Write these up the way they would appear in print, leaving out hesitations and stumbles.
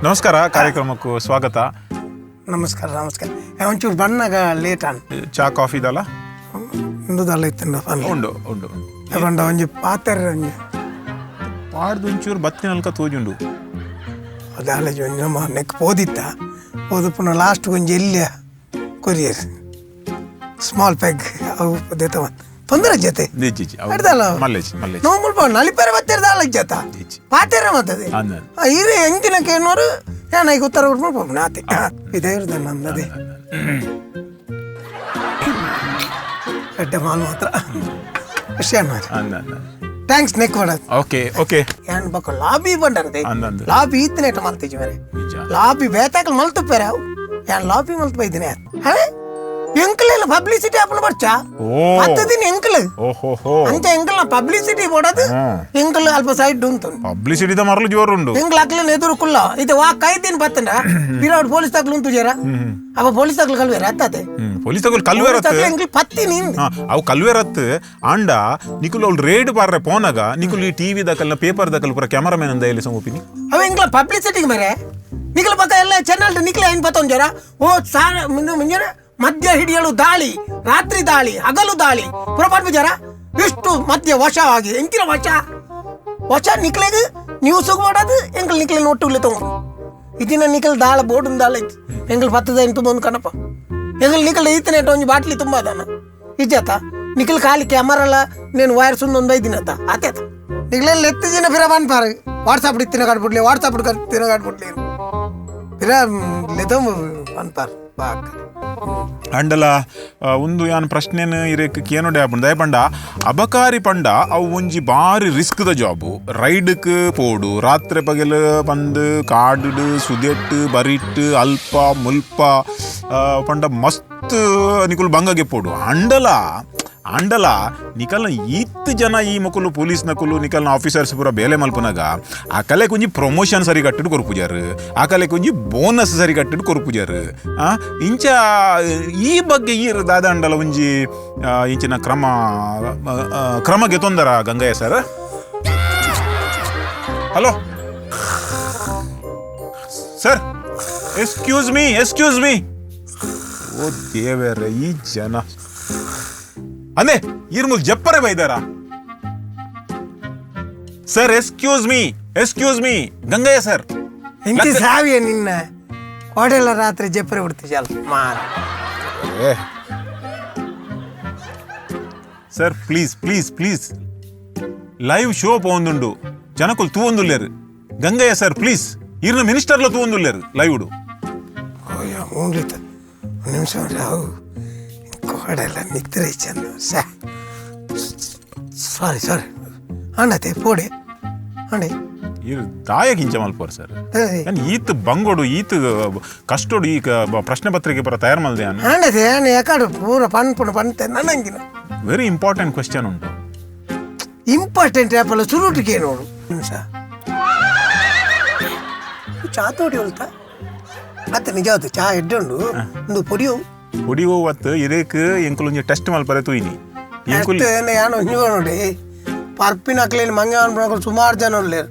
ನಮಸ್ಕಾರ, ಕಾರ್ಯಕ್ರಮಕ್ಕೂ ಸ್ವಾಗತ. ನಮಸ್ಕಾರ ನಮಸ್ಕಾರ. ಒಂಚೂರು ಬಣ್ಣಗ ಲೇಟ್ ಆನ್. ಚಾ ಕಾಫಿ ದಲ್ಲ? ಉಂಡುದಲ್ಲ ಇತ್ತು. ಉಂಡು ಉಂಡು. ಪಂಡ ಒಂಜಿ ಪಾತೆರ ಒಂಜಿ. ಪಾಡ್ದು ಒಂಚೂರು ಬತ್ತಿನಲ್ಕ ತೋಜುಂಡು. ದಾಲೇಜ್ ಒಂಜಿ ನಮ್ಮ ನೆಕ್ ಪೋದಿತ್ತ ಪೋದು ಪುನಃ ಲಾಸ್ಟ್ ಒಂಜಿ ಎಲ್ಲಿಯ ಕೊರಿಯರ್ ಸ್ಮಾಲ್ ಪ್ಯಾಕ್ ಅವು ದೇತ ತೊಂದರೆ ಜೊತೆ. ಜಿ ಜಿ. ಅಡ್ದಲ್ಲ. ಮಲ್ಲೇಜ್ ಮಲ್ಲೇಜ್. ನೋವು ಮುಲ್ಪ ನಲಿಪೆರೆ ಬತ್ತೆರ್ ದಾಲ ಜತ. ಇಜ್ಜಿ. ಪಾತೆರ ಮತ್ತದೆ. ಅಂದ. ಇರೆ ಎಂಚಿನ ಕೇನೋರು ಏನಾಯ್ತು ಉತ್ತರ ಕೊಟ್ಬಿಟ್ಟು ಪೋಪುನ ಆತೆ ಇದೇ ಇರ್ತದೆ ನಂದದೆ ಎಡ್ಡೆ ಮಾಲ್ ಮಾತ್ರ ಖುಷಿ ಅನ್ನ. ಅಂದ ಅಂದ. Thanks neck ಮಾಡೋದು. Okay okay. ಏನ್ ಬೊಕ ಲಾಬಿ ಬಂಡರದೆ. ಅಂದ ಅಂದ. ಲಾಬಿ ಇತ್ತನೇಟ ಮಲ್ತಿಜಿ ಮೇರೆ. ನಿಜ. ಲಾಬಿ ಬೇತಾಕಲ್ ಮಲ್ತುಪ್ಪೇರ ಯಾನ್ ಲಾಬಿ ಮಲ್ತು ಬೈದಿನಿ ಹೇ ಎಂಕಲೆಲ್ಲ ಪಬ್ಲಿಸಿಟಿ ಆಪುನ ಬರ್ಚಾ. ಓ. 10 ದಿನ ಎಂಕಲ್. ಓಹೋ ಹೋ. ಅಂಚ ಎಂಕಲ್ನ ಪಬ್ಲಿಸಿಟಿ ಬೋಡದು. ಎಂಕಲ್ ಅಲ್ಪ ಸೈಡ್ ಉಂಟು. ಪಬ್ಲಿಸಿಟಿದ ಮರಲು ಜೋರುಂಡು. ಎಂಕಲ್ ಅಕ್ಲೆನ ಎದುರು ಕುಲ್ಲ ಇದು ವಾ ಕೈದಿನ ಬತ್ತಂಡ ಪಿರಾಡ್ ಪೊಲೀಸ್ ತಕ್ಲು ಉಂಟು ಜರ ಅವ ಪೊಲೀಸ್ ತಕ್ಲು ಕಲ್ವೇರ ಅತ್ತದೆ. ಪೊಲೀಸ್ ತಗೊಲ್ ಕಲ್ವೇರತ್. ಎಂಕಲ್ ಪತ್ತಿ ನೀನ್. ಅವು ಕಲ್ವೇರತ್ ಆಂಡ ನಿಕುಲ್ ಅವ್ಳು ರೇಡ್ ಪಾರ್ರೆ ಪೋನಾಗ ನಿಕುಲ್ ಈ ಟಿವಿ ದಕಲ್ನ ಪೇಪರ್ ದಕಲ್ ಪೂರ ಕ್ಯಾಮರಾಮನ್ ಅಂದ ಎಲ್ಲಿ ಸಂಗೋಪಿನಿ. ಅವ ಎಂಕ್ಲ ಪಬ್ಲಿಸಿಟಿಗೆ ಮೇರೆ ನಿಕಲ ಪಕ್ಕ ಎಲ್ಲ ಚಾನಲ್ ನಿಕಲ ಏನ್ ಬತ್ತೊಂದು ಜರ ಓ ಸಾರ ಮುಂಜಾನೆ ಮದ್ಯ ಹಿಡಿಯಲು ದಾಳಿ, ರಾತ್ರಿ ದಾಳಿ, ಹಗಲು ದಾಳಿ ಪುರ ಜರ ಇಷ್ಟು ಮದ್ಯ ವಶವಾಗಿ ಎಂಕಿನ ವಶ ವಶ ನಿಕ್ಲೆಗ್ ನ್ಯೂಸ್ ಮಾಡೋದು ಎಂಕಲ್ ನಿಕ್ಲೆ ನೋಟುಗ್ಲೆ ತಗೊಂಡು ಇದಿನ ನಿಕಲ್ ದಾಳ ಬೋರ್ಡ್ ದಾಳ ಇತ್ತು ಎಂಕಲ್ ಪತ್ತದ ಎಂಟು ಒಂದು ಕಣಪ್ಪ ಎಂಕಲ್ ನಿಕಲ್ ಈತನ ಒಂಜಿ ಬಾಟ್ಲಿ ತುಂಬ ಅದಾನ ಇಜ್ಜಾತ ನಿಕಲ್ ಖಾಲಿ ಕ್ಯಾಮರಲ್ಲ నేను వైర్స్ ఉంది ಒಂದು ಐದಿನ ಆತ ಆತೇತ ನಿಕ್ಲೆಲ್ಲ ಎತ್ತು ಜನ ಫಿರ ಬನ್ಪಾರು ವಾಟ್ಸಪ್ ಇತ್ತಿನ ಕಾಡ್ಬಿಡ್ಲಿ ವಾಟ್ಸಪ್ ತಿನ್ನ ಕಾಡ್ಬಿಡ್ಲಿ ಫಿರ ಲೆದ ಬನ್ಪಾರು ಬಾಕ್. ಅಂಡಲ ಒಂದು ಯಾನ್ ಪ್ರಶ್ನೆನ್ ಇರೇಕ್ ಕೇನೋಡೆ ಆಪುಂಡು ದಯ ಪಂಡ ಅಬಕಾರಿ ಪಂಡ ಅವು ಒಂಜಿ ಬಾರಿ ರಿಸ್ಕ್ದ ಜಾಬು. ರೈಡ್ಕ್ ಪೋಡು ರಾತ್ರಿ ಪಗೆಲ್ ಪಂದ್ ಕಾಡು ಸುದೆಟ್ಟು ಬರಿಟ್ಟು ಅಲ್ಪ ಮುಲ್ಪ ಪಂಡ ಮಸ್ತ್ ನಿಕುಲು ಬಂಗಗೆ ಪೋಡು. ಅಂಡಲ ಅಂಡಲ ನಿಕಲ್ನ ಈತ್ ಜನ ಈ ಮಕ್ಕಳು ಪೊಲೀಸ್ ನಕುಲು ನಿಕಲ್ನ ಆಫೀಸರ್ಸ್ ಪೂರ ಬೇಲೆ ಮಲ್ಪುನಾಗ ಆ ಕಲೆ ಕೊಂಜಿ ಪ್ರಮೋಷನ್ ಸರಿ ಕಟ್ಟಿಡು ಕೊರ್ಪುಜಾರು, ಆ ಕಲೆ ಕೊಂಜಿ ಬೋನಸ್ ಸರಿ ಕಟ್ಟಿಡು ಕೊರ್ಪುಜಾರು. ಇಂಚ ಈ ಬಗ್ಗೆ ಈ ದಾದ ಅಂಡಲ ಒಂಜಿ ಇಂಚಿನ ಕ್ರಮ ಕ್ರಮ ಗೆತೊಂದರ Gangaiah sir? Hello sir, excuse me excuse me. ಓ ದೇವರೇ, ಈ ಜನ ಅಂದೆ ಇರ್ಮುಲ್ ಜಪ್ಪರೆ ಬೈದಾರ. Sir excuse me excuse me Gangaiah sir. ಇಂಚಿ ಸಾವಿಯ ನಿನ್ನ ಕೋಡೆಲ್ಲ ರಾತ್ರಿ ಜಪ್ಪರೆ ಬಿಡ್ತಿ ಮಾರ. Sir please please please, live show ಪೋಂದುಂಡು ಜನಕುಲು ತೂವೊಂದುಲ್ಲೇರು. ಗಂಗಯ್ಯ ಸರ್ ಪ್ಲೀಸ್, ಇರ್ನ ಮಿನಿಸ್ಟರ್ಲ ತೂವೊಂದುಲ್ಲೇರು ಲೈವ್ಡು. ಅಯ್ಯೋ ಮೂಡ್ಲಿತ್ತ ಒಂದು ನಿಮಿಷ ರಾವು ಕೋಡೆಲ್ಲ ನಿದ್ರೆ ಚಂದ. ಸಾರಿ ಸಾರಿ ಅಣ್ಣತೆ ಪೋಡೆ ಅಣ್ಣೆ. ಇರ್ ದಾಯ ಕಿಂಚ ಮಲ್ಪೋರ್ ಸರ್. ಯಾನ್ ಈತ್ ಬಂಗೋಡು ಈತ್ ಕಷ್ಟೋಡು ಈ ಪ್ರಶ್ನೆ ಪತ್ರಿಕೆ ಪರ ತಯಾರು ಮಲ್ದೆ ಯಾನ್. ಅಣ್ಣತೆ ಅಣ್ಣ ಯಾಕಾಡು ಪೂರ ಪನ್ಪುಣ ಪಂತೆ ನನ್ನಂಗಿನ. ವೆರಿ ಇಂಪಾರ್ಟೆಂಟ್ ಕ್ವೆಶ್ಚನ್ ಉಂಟು. ಇಂಪಾರ್ಟೆಂಟ್ ಆ್ಯಪಲ್ಲ ಸುರುಟಿಗೆ ನೋಡು ನಿಮಿಷ ಚಾ ತೋಡಿ ಹೊಲ್ತ ಅತ್ತೆ ನಿಜ ಚಾ ಎಡ್ಡುಂಡು ಒಂದು ಪೊಡಿಯು. ಪೊಡಿ ಹೋವತ್ತು ಇರೇಕ್ ಎಂಕುಲು ಒಂಜಿ ಟೆಸ್ಟ್ ಮಲ್ಪರೆ ತೂಯಿನಿ ಎಂಕುಲು. ಯಾನು ಹಿಂಗೆ ನೋಡಿ ಪರ್ಪಿನ ಅಕ್ಲೇನು ಮಂಗೆ ಅನ್ಪುನಕುಲು ಸುಮಾರು ಜನ ಉಲ್ಲೇರು.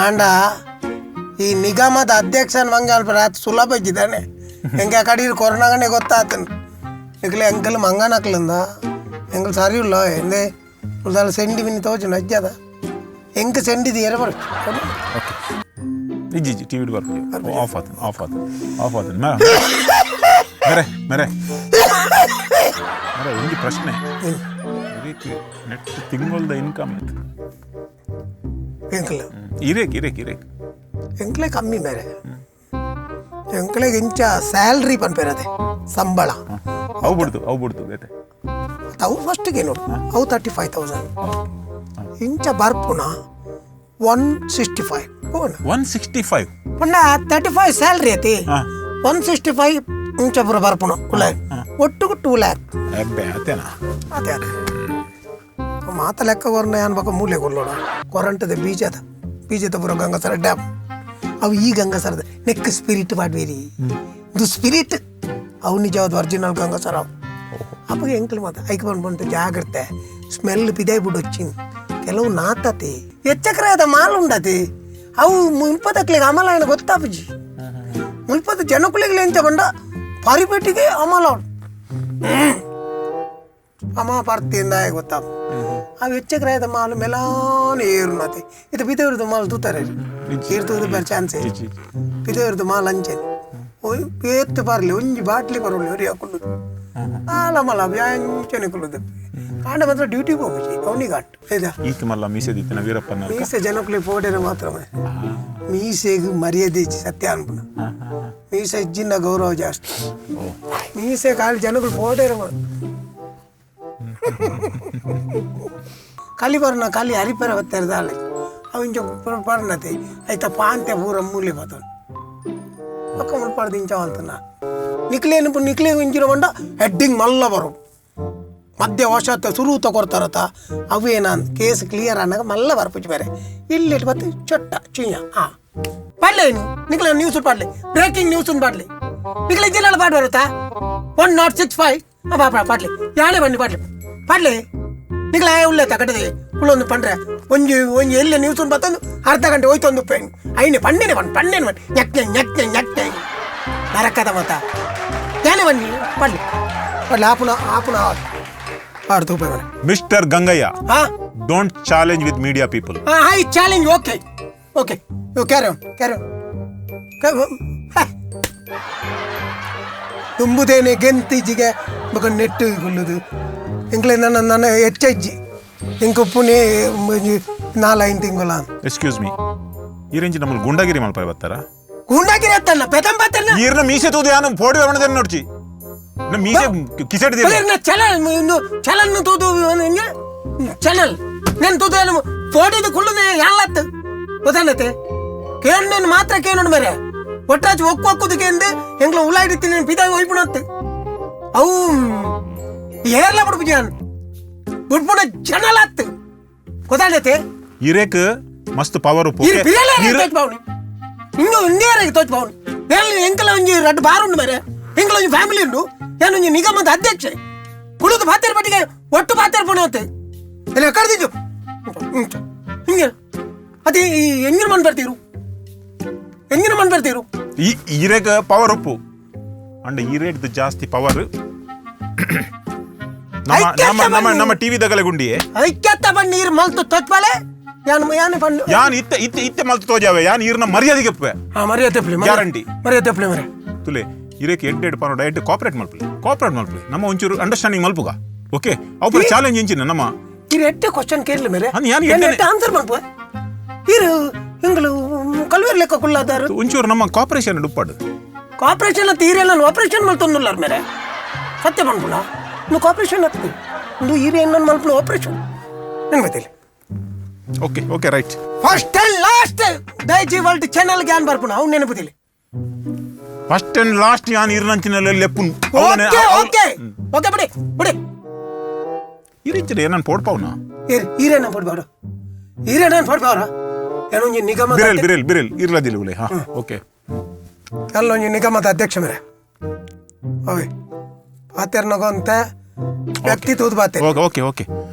ಆಂಡ ಈ ನಿಗಮದ ಅಧ್ಯಕ್ಷನ ಮಂಗೆ ಅನ್ಪರ ಆತ ಸುಲಭ ಇದ್ದಾನೆ ಎಂಕೆ ಕಡೀರು ಕೊರೋನಾಗನೆ ಗೊತ್ತಾತನು ನಿಕ್ಲೆ ಎಂಕಲ್ ಮಂಗನಕ್ಲಿಂದ ಎಂಕಲ್ ಸರಿ ಇಲ್ಲ ಎಂದೆ ಉಲ್ದಾಲ ಸೆಂಡಿ ಮಿನಿ ತೋಚು ನಜ್ಜದ ಎಂಕ್ ಸೆಂಡಿది ಎರ ಬರು. ಓಕೆ ಇಜ್ಜಿ ಇಜ್ಜಿ ಟಿವಿ ಬರ್ಪುಜಿ. ಆಫ್ ಆತನ್ ಆಫ್ ಆತನ್ ಆಫ್ ಆತನ್. ಮೇರೆ ಮೇರೆ ಮೇರೆ ಒಂಜಿ ಪ್ರಶ್ನೆ ಇರೇಕ್ ನೆಟ್ ತಿಂಗೊಳ್ದ ಇನ್ಕಮ್ ಆಯ್ತು? ಎಂಕಲ್ ಇರೇಕ್ ಇರೇಕ್ ಇರೇಕ್. ಎಂಕ್ಲೆ ಕಮ್ಮಿ ಮೇರೆ ಎಂಕ್ಲೆಗ್ ಇಂಚ ಸ್ಯಾಲ್ರಿ ಪನ್ಪೇರದೆ ಸಂಬಳ. ಅವು ಬಿಡ್ತು ಅವು ಬಿಡ್ತು ಬೇತೆ. ಅವು ಫಸ್ಟ್ಗೆ ನೋಡು ಅವು 35,000 ಇಂಚ ಬರ್ಪುನ 165 ಹೋಣ. 165. ಪಂಡ 35 ಸ್ಯಾಲ್ರಿ ಐತಿ. 165 ಇಂಚ ಪೂರ ಬರ್ಪುನ ಉಲ್ಲ ಒಟ್ಟುಗು 2 ಲ್ಯಾಕ್. ಎಬ್ಬೆ ಅತ್ತೇನಾ? ಅದೇ ಅದೇ ಮಾತ ಲೆಕ್ಕ ಕೊರ್ನ ಯಾನ್ ಬೊಕ ಮೂಲೆ ಕೊಲ್ಲೋಡ ಕೊರಂಟದ ಬೀಜದ ಬೀಜದ ಪೂರ ಗಂಗಾಸರ ಡ್ಯಾಮ್ ಅವು ಈ ಗಂಗಾಸರದ ನೆಕ್ ಸ್ಪಿರಿಟ್ ಪಾಡ್ವೇರಿ ಇದು ಸ್ಪಿರಿಟ್ ಅವು ನಿಜವಾದ ಒರಿಜಿನಲ್ ಗಂಗಾಸರ ಅವು. ಅಪ್ಪಗೆ ಎಂಕಲ್ ಮಾತ ಐಕ್ ಬಂದು ಜಾಗ್ರತೆ ಸ್ಮೆಲ್ ಪಿದಾಯ್ ಬಿಡೊಚ್ಚಿನ್ ಕೆಲವು ನಾತತೆ ಎಚ್ಚಕ್ರಾದ ಮಾಲ್ ಉಂಡತೆ ಅವು ಮುಪ್ಪದಕ್ಲೆಗ್ ಅಮಲಾಯನ ಗೊತ್ತಾಪುಜಿ. ಮುಲ್ಪದ ಜನಕುಲಿಗೆ ಎಂಚ ಬಂಡ ಪರಿಪೆಟ್ಟಿಗೆ ಅಮಲ ಅಮ ಪರ್ತಿಂದ ಗೊತ್ತಾ ಆ ವೆಚ್ಚಕ್ರಾಯದ ಮಾಲು ಮೆಲಾನ ಏರುನತೆ ಇದು ಪಿತೇವ್ರದ್ದು ಮಾಲು ತೂತಾರೆ ಏರು ತೂದು ಬೇರೆ ಚಾನ್ಸ್ ಪಿತೇವ್ರದ್ದು ಮಾಲು ಅಂಚೆ ಏತ್ತು ಬರಲಿ ಒಂಜಿ ಬಾಟ್ಲಿ ಬರಲಿ ಒರಿ ಹಾಕೊಳ್ಳುದು ಆಲ ಮಲ ಅಂಚನೆ ಕುಲ್ಲುದು ಕಾಂಡ ಮಾತ್ರ ಡ್ಯೂಟಿ ಹೋಗುಜಿ ಅವನಿಗೆ ಅಟ್ಟು ಆಯ್ತಾ ಈತ ಮಲ್ಲ ಮೀಸೆ ದಿತ್ತಿನ ವೀರಪ್ಪನ ಮೀಸೆ ಜನಕ್ಕಲಿ ಪೋಡೆರ ಮಾತ್ರ ಮೀಸೆಗೆ ಮರ್ಯಾದೆ ಇಜ್ಜಿ ಸತ್ಯ ಅನ್ಪುನ ಮೀಸೆ ಇಜ್ಜಿನ ಗೌರವ ಜಾಸ್ತಿ ಮೀಸೆ ಖಾಲಿ ಜನಗಳು ಪೋಡೆರ ಕಲಿ ಬರ್ನ ಖಾಲಿ ಹರಿಪರ ಬತ್ತೆರ್ದಾಳೆ ಅವು ಇಂಚ ಪರ್ನತೆ ಆಯ್ತಾ ಪಾಂತೆ ಪೂರ ಮೂಲೆ ಬತ್ತನು ಪಕ್ಕ ಮುಲ್ಪಾಡ್ದು ಇಂಚ ಅಂತನ ನಿಕ್ಲೇನು ನಿಕ್ಲೆ ಇಂಚಿನ ಬಂಡ ಹೆಡ್ಡಿಂಗ್ ಮಲ್ಲ ಬರು ಮಧ್ಯ ವಶಾತ್ ಸುರು ತಗೊಡ್ತಾರತ ಅವೇನ ಕೇಸ್ ಕ್ಲಿಯರ್ ಅನ್ನಾಗ ಮಲ್ಲ ಬರ್ಪುಜಿ ಬೇರೆ ಇಲ್ಲಿ ಬತ್ತು ಚೊಟ್ಟ ಚೀಯ ಆ ಪಾಡ್ಲೆ ನಿಕ್ಲೆ ನ್ಯೂಸ್ ಪಾಡ್ಲೆ ಬ್ರೇಕಿಂಗ್ ನ್ಯೂಸ್ ಪಾಡ್ಲೆ ನಿಕ್ಲೆ ಜಿಲ್ಲಾಳ ಪಾಡ್ ಬರುತ್ತಾ 1065 ಬಾಪ ಪಾಡ್ಲೆ ಯಾಳೆ ಬನ್ನಿ ಪಾಡ್ಲೆ ಪಾಡ್ಲೆ ನಿಕ್ಲೆ ಉಳ್ಳೆ ತಗಟದೆ ಉಳ್ಳೊಂದು ಪಂಡ್ರೆ ಒಂಜಿ ಒಂಜಿ ಎಲ್ಲ ನ್ಯೂಸ್ ಬತ್ತೊಂದು ಅರ್ಧ ಗಂಟೆ ಹೋಯ್ತೊಂದು ಪೆಣ್ ಐನೆ ಪಣ್ಣೆನೆ ಬನ್ ಪಣ್ಣೆನೆ ಬನ್ ñಕ್ನೆ ñಕ್ನೆ ñಕ್ನೆ ನರಕದ ಮತ ಯಾಳೆ ಬನ್ನಿ ಪಾಡ್ಲೆ ಪಾಡ್ಲೆ ಆಪುನ ಆಪುನ ಆಡ್ತು ಉಪಯೋಗ ಮಿಸ್ಟರ್ ಗಂಗಯ್ಯ ಹಾ don't challenge with media people. I challenge. Okay okay you carry on carry on. ತುಂಬುದೇನೆ ಗೆಂತಿಜಿಗೆ ಬೊಕ ನೆಟ್ಟು ಕುಲ್ಲುದು ಎಂಕ್ಲೆ ನನ್ನ ನನ್ನ ಹೆಚ್ಚಜ್ಜಿ ಎಂಕ್ ಉಪ್ಪುನೆ 4-5 ತಿಂಗಳ. ಎಕ್ಸ್ಕ್ಯೂಸ್ ಮೀ, ಈ ರೇಂಜ್ ನಮ್ಮಲ್ಲಿ ಗುಂಡಾಗಿರಿ ಮಲ್ಪಾಯ ಬರ್ತಾರ? ಗುಂಡಾಗಿರಿ ಅತ್ತಲ್ಲ ಪೆದಂ ಬತ್ತಲ್ಲ. ಈರ್ನ ಮೀಸೆ ತೂದು ಯಾನು ಫೋಡಿ ವರ್ಣದೇನು ನೋಡ್ಚಿ ನಮ್ಮ ಮೀಸೆ ಕಿಸೆಡ್ದಿಲ್ಲ. ಚಲನ್ ಚಲನ್ ತೂದು ಚಲನ್ నేను ತೂದು ಫೋಟೋದು ಕುಳ್ಳುದೆ ಯಾಲತ್ತು ಗೊತ್ತಾನತ್ತೆ ಕೇಣ್ಣನ್ ಮಾತ್ರ ಕೇಣು ಮೇರೆ ಒಟ್ಟಾಚಿ ಒಕ್ಕು ಒಕ್ಕುದು ಕೇಂದು ಎಂಗ್ಲ ಉಲಾಯಿಡ್ತೀನಿ ಪಿದಾಗಿ ಒಯ್ಪುಣತ್ತು ಅವು ಏರ್ಲ ಬಿಡ್ಪುಜಾನ್ ಬಿಡ್ಪುಣ ಜನಲಾತ್ತು ಗೊತ್ತಾನತ್ತೆ. ಇರೇಕ್ ಮಸ್ತ್ ಪವರ್ ಉಪ್ಪು ತೋಚ್ ಇನ್ನು ಇಂಡಿಯಾರಿಗೆ ತೋಚ್ ಬಾವನಿ ಎಂಕಲ ಒಂಜಿ ರಡ್ಡು ಬಾರ್ ಉಂಡು ಮೇರೆ ಎಂಕಲ ಒಂಜಿ ಫ್ಯಾಮಿಲಿ ಉಂಡು ಏನು ಒಂಜಿ ನಿಗಮದ ಅಧ್ಯಕ್ಷ ಕುಳಿತು ಪಾತೇರ್ ಪಟ್ಟಿಗೆ ಒಟ್ಟು ಪಾತೇರ್ ಪುಣತ್ತೆ ಇಲ್ಲ ಕರೆದಿದ್ದು ಹಿಂಗೆ ಅದೇ ಈ ಎಂಗಿನ ಮಣ್ಣು ಬರ್ತೀರು ಎಂಗಿನ ಮಣ್ಣು ಬರ್ತೀರು ಈ ಇರೇಕ್ ಪವರ್ ಉಪ್ಪು ಅಂಡ ಈ ರೇಟ್ ಜಾಸ್ತಿ ಪವರ್ ನಮ್ಮ ನಮ್ಮ ನಮ್ಮ ನಮ್ಮ ಟಿವಿ ದಗಲೆ ಗುಂಡಿಯೇ ಐಕ್ಯತ್ತ ಬಣ್ಣ ನೀರು ಮಲ್ತು ತೊಚ್ಬಾಲೆ ಯಾನು ಯಾನು ಪಂಡು ಯಾನ್ ಇತ್ತೆ ಇತ್ತೆ ಇತ್ತೆ ಮಲ್ತು ತೋಜಾವೆ ಯಾನ್ ಈರ್ನ ಮರ್ಯಾದೆಗೆ ಒಪ್ಪೆ. ಹಾ ಮರ್ಯಾದೆ ಪ್ಲೇ ಗ್ಯಾರಂಟಿ ಮರ್ಯಾದೆ ಪ್ಲೇ ಮರೆ ತುಲೆ ಇರೇಕ್ ಎಡ್ ಎಡ್ ಪನೋಡ ಎಡ್ ಕೋಆಪರೇಟ್ ಮಲ್ಪಲೆ ಕೋಆಪರೇಟ್ ಮಲ್ಪಲೆ ನಮ್ಮ ಒಂಚೂರು ಅಂಡರ್ಸ್ಟ್ಯಾಂಡಿಂಗ್ ಮಲ್ಪುಗ ಓಕೆ ಅವಪುರ ಚಾಲೆಂಜ್ ಎಂಚಿನ ನಮ್ಮ ಇರು ಎಟ್ಟೆ ಕ್ವಶನ್ ಕೇಳಲಿ ಮೇರೆ ಅನ್ ಯಾನ್ ಎಡ್ಡೆ ಎಟ್ಟೆ ಆನ್ಸರ್ ಮಲ್ಪು ಇರು ಇಂಗ್ಲು ಕಲ್ವೇರ್ ಲೆಕ್ಕ ಕುಲ್ಲಾದಾರು ಒಂಚೂರು ನಮ್ಮ ಕೋಆಪರೇಷನ್ ಡುಪ್ಪಾಡು ಕೋಆಪರೇಷನ್ ಅಂತ ಈರೆಲ್ಲ ಆಪರೇಷನ್ ಮಲ್ತೊಂದುಲ್ಲಾರ ಮೇರೆ ಸತ್ಯ ಪನ್ಪುಣ నువ్వు ಕೋಆಪರೇಷನ್ ಆಗ್ತದೆ ಒಂದು ಈರೆ ನನ್ನ ಮಲ್ಪುಣ ಆಪರೇಷನ್ ನನ್ಗೆ ಗೊತ್ತಿಲ್ಲ. Okay okay right first and last Daiji world channel Gyan ಬರ್ಪುಣ ಅವ್ನು ನೆನಪುದಿಲ್ಲ. First and last ಯಾನ್ ಇರ್ನಂಚಿನಲ್ಲಿ ಲೆಪ್ಪುನ್ okay okay okay ಬಿಡಿ ಬಿಡಿ ಇರಿಂಚಿನ ಏನನ್ ಪೋಡ್ಪಾವ್ನ ಇರ್ ಈರೇನ ಪೋಡ್ಬಾವ್ರ ಈರೇನ ಪೋಡ್ಬಾವ್ರ ಏನೊಂಜಿ ನಿಗಮ ಬಿರೆಲ್ ಬಿರೆಲ್ ಬಿರೆಲ್ ಇರ್ಲದಿಲ್ಲ ಉಲೆ ಹಾ ಓಕೆ ಅಲ್ಲೊಂಜಿ ನಿಗಮದ ಅಧ್ಯಕ್ಷ ಮೇರೆ ಅವೇ ಪಾತೆರ್ನಗೊಂತ ವ್ಯಕ್ತಿ ತೂದು ಬಾತೆ okay okay okay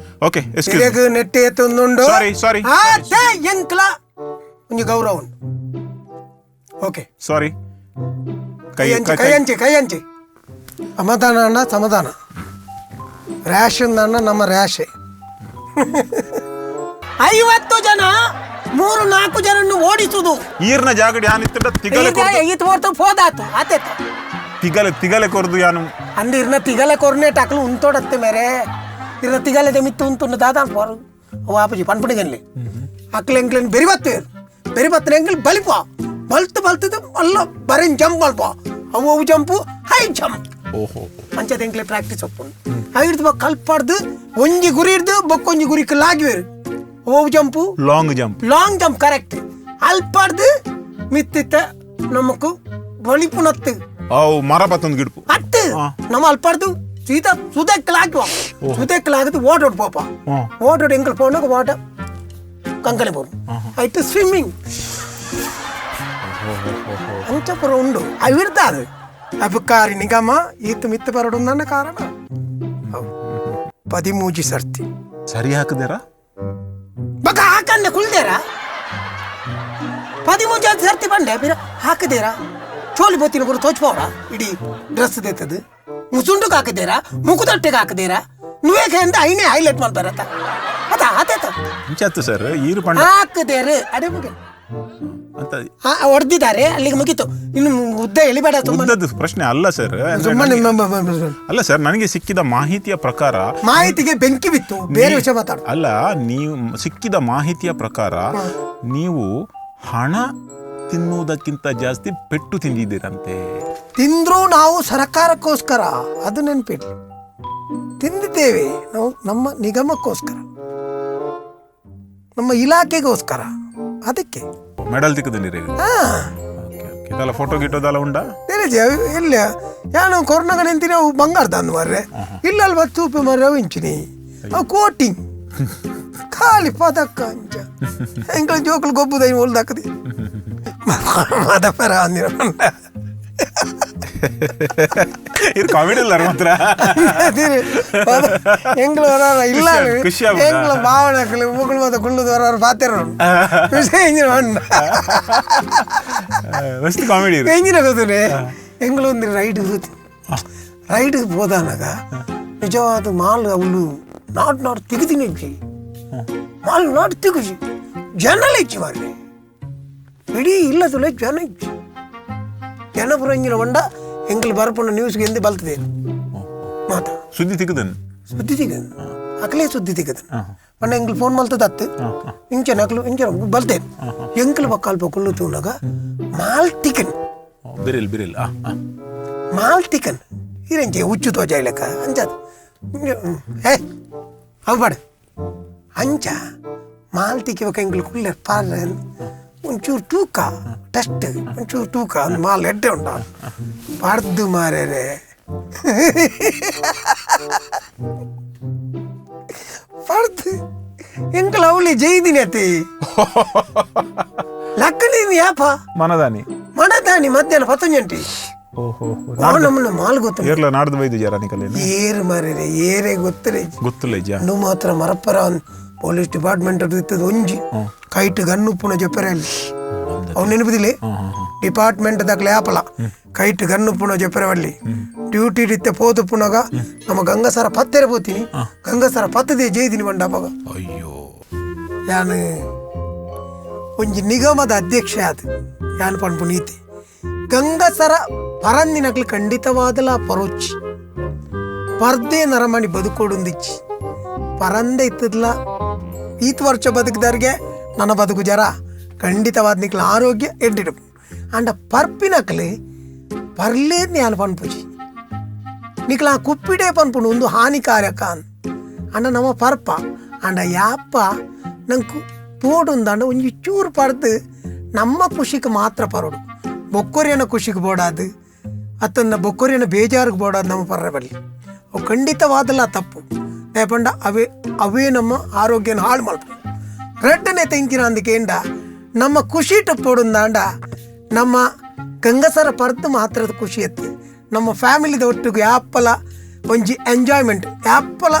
okay excuse ಇರೆಗ್ ನೆಟ್ಟಿ ಎತ್ತೊಂದುಂಡು ಸಾರಿ ಸಾರಿ ಆತೆ ಎಂಕ್ಲ ಒಂಜಿ ಗೌರವ ಉಂಡು ಓಕೆ ಸಾರಿ ಕೈ ಕೈ ಅಂಚೆ ಕೈ ಅಂಚೆ ಸಮಾಧಾನ ಅಣ್ಣ ಸಮಾಧಾನ ರ್ಯಾಶ್ ಅಣ್ಣ ನಮ್ಮ ರ್ಯಾಶೆ 50 ಜನ 3-4 ಜನನ್ನು ಓಡಿಸುದು ಈರ್ನ ಜಾಗಡಿ ಯಾನ್ ಇತ್ತಡ ತಿಗಲೆ ಕೊರ್ದು ಈತ ಓಡ್ತು ಫೋದಾತು ಆತೇತ ತಿಗಲೆ ತಿಗಲೆ ಕೊರ್ದು ಯಾನು ಅಂದು ಇರ್ನ ತಿಗಲೆ ಕೊರ್ನೆ ಟಾಕ್ಲು ಉಂತೋಡತ್ತೆ ಮೇರೆ ಇರ್ನ ತಿಗಲೆ ಮಿತ್ತು ಉಂತುಂಡು ದಾದಾ ಪೋರು ಅವು ಆಪುಜಿ ಪನ್ಪುಡಿಗನ್ಲಿ ಅಕ್ಲೆ ಎಂಕ್ಲೆನ್ ಬೆರಿ ಬತ್ತು ಬೆರಿ ಬತ್ತನ ಎಂಕ್ಲು ಬಲಿಪ ಬಲ್ತು ಬಲ್ತದ ಅಲ್ಲ ಬರಿನ್ ಜಂಪ್ ಮಲ್ಪ ಅವು ಅವು jump high jump ಓಹೋ ಅಂಚದ ಎಂಕ್ಲೆ ಪ್ರಾಕ್ಟೀಸ್ ಒಪ್ಪುಂಡು ಐಡ್ದು ಬೊಕ್ಕ ಕಲ್ಪಾಡ್ದು ಒಂಜಿ ಗುರಿ ಹಿಡ್ದು ಬೊಕ್ಕೊಂಜಿ ಗುರಿಕ್ ಲಾಗಿವೇರು ಅವು jump long jump long jump correct ಅಲ್ಪಾಡ್ದು ಮಿತ್ತಿತ್ತ ನಮಕ್ ಬಲಿಪುನತ್ತು ಅವು ಮರ ಪತ್ತೊಂದು ಗಿಡ್ಪು ಅತ್ತು ನಮ್ಮ ಅಲ್ಪಾಡ್ದು ಸೀದಾ ಸುದಕ್ಲಾಗುವ ಸುದಕ್ಲಾಗದು ಓಡೋಡ್ ಪೋಪ ಓಡೋಡ್ ಎಂಕಲ್ ಪೋನಾಗ ಓಟ ಕಂಕಣೆ ಬೋರು ಆಯ್ತು ಸ್ವಿಮ್ಮಿಂಗ್ ಅಂಚಪುರ ಉಂಡು ಅವಿರ್ದ ಅದು ಅಬಕಾರಿ ನಿಗಮ ಈತ ಮಿತ್ತ ಬರಡು ನನ್ನ ಕಾರಣ 13 ಸರ್ತಿ ಸರಿ ಹಾಕದೇರ ಬಕ ಹಾಕಂದೆ ಕುಲ್ದೇರ 13 ಸರ್ತಿ ಬಂಡೆ ಬಿರ ಹಾಕದೇರ ಚೋಲಿ ಬೊತ್ತಿನ ಪೂರ ತೋಚ್ಪೋಡ ಇಡೀ ಡ್ರೆಸ್ ದೇತದು ಮುಸುಂಡುಗೆ ಹಾಕದೇರಾ, ಮುಕುದಟ್ಟೆಗೆ ಹಾಕದೇರಾ, ನುವೇಕೆ ಅಂದ ಐನೇ ಹೈಲೈಟ್ ಮಾಡ್ತಾರತ್ತ ಅದ ಆತಾತ. ಇಂಚಾತು ಸರ್, ಈರು ಪಂಡ ಹಾಕದೇರು ಅದೇ ಮುಗಿ ಅಂತ. ಹೊಡೆದಿದ್ದಾರೆ, ಅಲ್ಲಿಗೆ ಮುಗೀತು. ಇನ್ನು ಉದ್ದ ಎಳಿಬೇಡ ತುಂಬ. ಉದ್ದದ್ದು ಪ್ರಶ್ನೆ ಅಲ್ಲ ಸರ್. ಸುಮ್ಮನೆ. ಅಲ್ಲ ಸರ್, ನನಗೆ ಸಿಕ್ಕಿದ ಮಾಹಿತಿಯ ಪ್ರಕಾರ ಮಾಹಿತಿಗೆ ಬೆಂಕಿ ಬಿತ್ತು, ಬೇರೆ ವಿಷಯ ಮಾತಾಡು. ಅಲ್ಲ, ನೀವು ಸಿಕ್ಕಿದ ಮಾಹಿತಿಯ ಪ್ರಕಾರ ನೀವು ಹಣ ತಿನ್ನುವುದಕ್ಕಿಂತ ಜಾಸ್ತಿ ಪೆಟ್ಟು ತಿಂದಿದ್ದೀರಂತೆ. ತಿಂದ್ರೂ ನಾವು ಸರ್ಕಾರಕ್ಕೋಸ್ಕರ, ಅದು ನೆನಪಿಡ್ಲಿ, ತಿಂದಿದ್ದೇವೆ ನಾವು ನಮ್ಮ ನಿಗಮಕ್ಕೋಸ್ಕರ, ನಮ್ಮ ಇಲಾಖೆಗೋಸ್ಕರ, ಅದಕ್ಕೆ. ಮೆಡಲ್ ತಿಕ್ಕದಿರಿ. ಹಾ. ಇದೆಲ್ಲ ಫೋಟೋ ಗಿಟ್ಟೋದೆಲ್ಲ ಉಂಡಾ? తెలియజే ಇಲ್ಲ ಯಾನು ಕೊರೋನಾಗ ನಿಂತೀನಿ, ಅವು ಬಂಗಾರದ ಅಂದ್ ಮಾರ್ರೆ. ಇಲ್ಲ ಅಲ್ವಾ, ತೂಪೆ ಮಾರ್ರೆ, ಅವು ಇಂಚಿನಿ ಅವು ಕೋಟಿಂಗ್ ಖಾಲಿ ಪದಕ್ಕ ಅಂಚ ಎಂಕಲ್ ಜೋಕುಲು ಗೊಬ್ಬುದ ಹೊಲ್ದಾಕದಿ ಮದಪರ ಅಂದಿರ. ಇದು ಕಾಮಿಡಿ ಇಲ್ಲ ಮಾತ್ರ. ಎಂಗ್ಳು ವರಾರ ಇಲ್ಲ. ಖುಷಿ ಆಗುದಾ? ಎಂಗ್ಳು ಭಾವನೆಗಳು ಮುಗುಳು ಮತ್ತು ಗುಳ್ಳುದು ವರಾರ ಪಾತೆರ ವಿಷಯ ಇಂಜಿನ. ಮಸ್ತ್ ಕಾಮಿಡಿ ಇದು. ಎಂಜಿನ ಗೊತ್ತೇ, ಎಂಗ್ಳು ಒಂದು ರೈಡ್ ರೈಡ್ಗೆ ಹೋದಾನಾಗ ನಿಜವಾದ ಮಾಲ್ ಅವಳು not not ತೆಗೆದಿನಿ ಇಜ್ಜಿ, ಮಾಲ್ not ತೆಗುಜಿ, ಜನಲ ಇಚ್ಚಿ ಮಾರ್ರೆ. ಇಡೀ ಇಲ್ಲದುಲೆ ಜನ ಇಜ್ಜಿ, ಜನ ಪುರ ಇಂಜಿನ వంಡ ಎಂಕಲ್ ಬರ್ಪುನ ನ್ಯೂಸ್ಗೆ ಎಂದೇ ಬಲ್ತದೆ ಮಾತ. ಸುದ್ದಿ ತಿಕ್ಕದನ್. ಸುದ್ದಿ ತಿಗದು, ಅಕಲೇ ಸುದ್ದಿ ತಿಗದು ಪಂಡ ಎಂಕಲ್ ಫೋನ್ ಮಲ್ತದ ಅತ್ತು ಇಂಚನ ಅಕ್ಲು ಇಂಚನ ಬಲ್ತೆ. ಎಂಕಲ್ ಬಕ್ಕಾಲ್ಪ ಕುಳ್ಳು ತೂನಾಗ ಮಾಲ್ ತಿಕನ್. ಬಿರಿಲ್ ಬಿರಿಲ್ ಆ, ಆ. ಮಾಲ್ ತಿಕನ್ ಇರಂಚೆ ಹುಚ್ಚು ತೋಜ ಲೆಕ್ಕ ಅಂಚದ. ಏ ಅವು ಪಾಡು ಅಂಚ ಮಾಲ್ ತಿಕ್ಕಿ ಎಂಕಲ್ ಕುಳ್ಳೆ ಪಾರ್ ಒಂಚೂರು ತೂಕ ಟೆಸ್ಟ್, ಒಂಚೂರು ತೂಕ ಒಂದು ಮಾಲ್ ಎಡ್ಡೆ ಉಂಡ ಪಾಡ್ದು ಮಾರೇರೆ ಪಾಡ್ದು ಎಂಕಲ್ ಅವಳಿ ಜೈದಿನಿ ಅತಿ ಲಕ್ಕನಿ ಯಾಪ. ಮನದಾನಿ. ಮನದಾನಿ ಮಧ್ಯಾಹ್ನ ಪತ್ತೊಂಜಂಟಿ. ಓಹೋ. ನಮ್ಮನ್ನ ಮಾಲ್ ಗೊತ್ತು. ಏರ್ಲ ನಾಡ್ದು ಬೈದು ಜರ ನಿಕಲೇನು. ಏರು ಮಾರೇರೆ, ಏರೇ ಗೊತ್ತರೆ. ಗೊತ್ತಿಲ್ಲ ಇಜ್ಜ. నువ్వు ಮಾತ್ರ ಮರಪ್ಪರ ಪೊಲೀಸ್ ಡಿಪಾರ್ಟ್ಮೆಂಟ್ ಇತ್ತದ ಒಂಜಿ ಕೈಟ್ ಗನ್ನು ಉಪ್ಪುನ ಜೊಪ್ಪರೆ ಅಲ್ಲಿ ಅವ್ನು ನೆನಪುದಿಲ್ಲ. ಡಿಪಾರ್ಟ್ಮೆಂಟ್ ದಾಖಲೆ ಆಪಲ ಕೈಟ್ ಗನ್ನು ಉಪ್ಪುನ ಜೊಪ್ಪರೆ ಅಲ್ಲಿ ಡ್ಯೂಟಿ ಇತ್ತೆ ಪೋದು ಪುನಗ ನಮ್ಮ ಗಂಗಸರ ಪತ್ತೆರೆ ಪೋತೀನಿ, ಗಂಗಸರ ಪತ್ತದೇ ಜೈದಿನಿ ಬಂಡ ಅಪಗ. ಅಯ್ಯೋ. ಯಾನು ಒಂಜಿ ನಿಗಮದ ಅಧ್ಯಕ್ಷ ಅದು ಯಾನು ಪನ್ಪು ನೀತಿ ಗಂಗಸರ ಪರಂದಿನಕ್ಲು ಖಂಡಿತವಾದಲ ಪರೋಚಿ ಪರ್ದೆ ನರಮಣಿ ಬದುಕೊಡುಂದಿಚ್ಚಿ ಪರಂದೆ ಇತ್ತದ್ಲ. ಈತ್ ವರ್ಷ ಬದುಕಿದವ್ರಿಗೆ ನನ್ನ ಬದುಕು ಜರ ಖಂಡಿತವಾದ ನಿಕ್ಲ ಆರೋಗ್ಯ ಎಡ್ಡಿಡು ಅಂಡ ಪರ್ಪಿನಕ್ಲೆ ಪರ್ಲೇದ್ ಯಾನು ಪನ್ಪುಜಿ ನಿಕ್ಲ ಆ ಕುಪ್ಪಿಡೇ ಪನ್ಪುಂಡು ಒಂದು ಹಾನಿಕಾರಕ ಅಂಡ ನಮ್ಮ ಪರ್ಪ ಅಂಡ ಯಾಪ ನಂಗೆ ಪೋಡುಂದಾಂಡ ಒಂಜಿ ಚೂರು ಪರ್ದು ನಮ್ಮ ಖುಷಿಗೆ ಮಾತ್ರ ಪರೋಡು, ಬೊಕ್ಕೊರಿಯನ ಖುಷಿಗೆ ಬೋಡಾದು ಅತ್ತನ್ನ ಬೊಕ್ಕೊರಿಯನ ಬೇಜಾರಿಗೆ ಬೋಡಾದು ನಮ್ಮ ಪರ್ರೆ ಬರಲಿ ಅವು ಖಂಡಿತವಾದಲ್ಲ ತಪ್ಪು. ದಯಪಂಡ ಅವೇ ಅವೇ ನಮ್ಮ ಆರೋಗ್ಯನ ಹಾಳು ಮಾಡ್ಬೋದು. ರಡ್ಡನೆ ತೆಂಕಿನ ಅಂದಕೇಂಡ ನಮ್ಮ ಖುಷಿ ಪೋಡುಂದಾಂಡ ನಮ್ಮ ಗಂಗಸರ ಪರ್ದು ಮಾತ್ರದ ಖುಷಿ ಎತ್ತು ನಮ್ಮ ಫ್ಯಾಮಿಲಿದ ಒಟ್ಟಿಗೆ ಯಾಪಲ ಒಂಜಿ ಎಂಜಾಯ್ಮೆಂಟ್ ಯಾಪಲ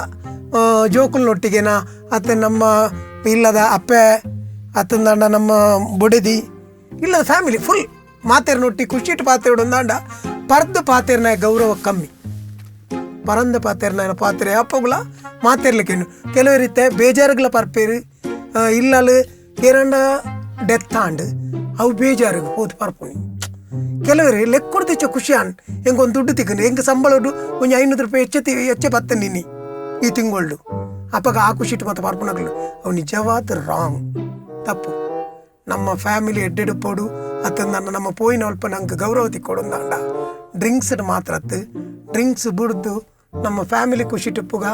ಜೋಕುಲ್ನೊಟ್ಟಿಗೆನ ಅತ್ತ ನಮ್ಮ ಇಲ್ಲದ ಅಪ್ಪೆ ಅತ್ತಂದಾಂಡ ನಮ್ಮ ಬೊಡೆದಿ ಇಲ್ಲದ ಫ್ಯಾಮಿಲಿ ಫುಲ್ ಮಾತೇರ್ನೊಟ್ಟಿ ಖುಷಿಟ್ಟು ಪಾತೇರುಂದಾಂಡ ಪರ್ದು ಪಾತೇರ್ನ ಗೌರವ ಕಮ್ಮಿ. ಪರಂದ ಪಾತೇರ್ನ ಪಾತ್ರೆ ಅಪ್ಪಗುಲ ಮಾತೇರ್ಲಿಕ್ಕೇನು ಕೆಲವರಿತ್ತೆ ಬೇಜಾರುಗಳ ಪರ್ಪೇರು ಇಲ್ಲಲು ಏರಂಡ ಡೆತ್ ಆಂಡ್ ಅವು ಬೇಜಾರುಗೆ ಪೋದು ಪರ್ಪುನಿ. ಕೆಲವರು ಲೆಕ್ಕೊಡ್ತಿಚ್ಚ ಖುಷಿ ಆನ್ ಎಂಗೆ ಒಂದು ದುಡ್ಡು ತಿಕ್ಕಂಡು ಎಂಗೆ ಸಂಬಳ ಒಂಜಿ 500 ರೂಪಾಯಿ ಹೆಚ್ಚ ಹೆಚ್ಚೆ ಬತ್ತ ನಿನ್ನಿ ಈ ತಿಂಗಳು ಅಪ್ಪಗ ಆ ಖುಷಿ ಇಟ್ಟು ಮತ್ತೆ ಪರ್ಪುನಗಳು ಅವು ನಿಜವಾದ ರಾಂಗ್ ತಪ್ಪು. ನಮ್ಮ ಫ್ಯಾಮಿಲಿ ಎಡ್ಡೆಡು ಪೋಡು ಅತ್ತಂದ ನಮ್ಮ ಪೋಯಿನ ಅಲ್ಪ ನಂಗೆ ಗೌರವ ತಿಕ್ಕೊಡುಂದಾಂಡ ಡ್ರಿಂಕ್ಸ್ ಮಾತ್ರ ಅತ್ತು ಡ್ರಿಂಕ್ಸ್ ಬುಡ್ದು ನಮ್ಮ ಫ್ಯಾಮಿಲಿ ಖುಷಿ ಟಿಪ್ಪುಗ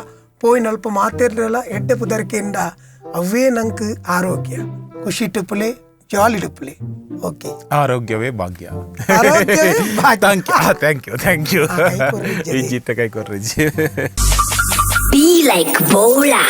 ಪೋಯಿನ ಅಲ್ಪ ಮಾತೇರ್ಲ ಎಡ್ಡೆ ಪುದರ್ಕೆಂಡ ಅವೇ ನಂಗೆ ಆರೋಗ್ಯ ಖುಷಿ ಟಿಪ್ಪುಲೆ ಜಾಲಿ ಟಿಪ್ಪುಲೆ. ಓಕೆ. ಆರೋಗ್ಯವೇ ಭಾಗ್ಯ. ಆರೋಗ್ಯವೇ ಭಾಗ್ಯ. Thank you, thank you, thank you. ಆ, ಕೈ ಕೊರ್ರಿಜ್ಜಿ. ಇಜ್ಜಿ ಕೈ ಕೊರ್ರಿಜ್ಜಿ. Be like Bola.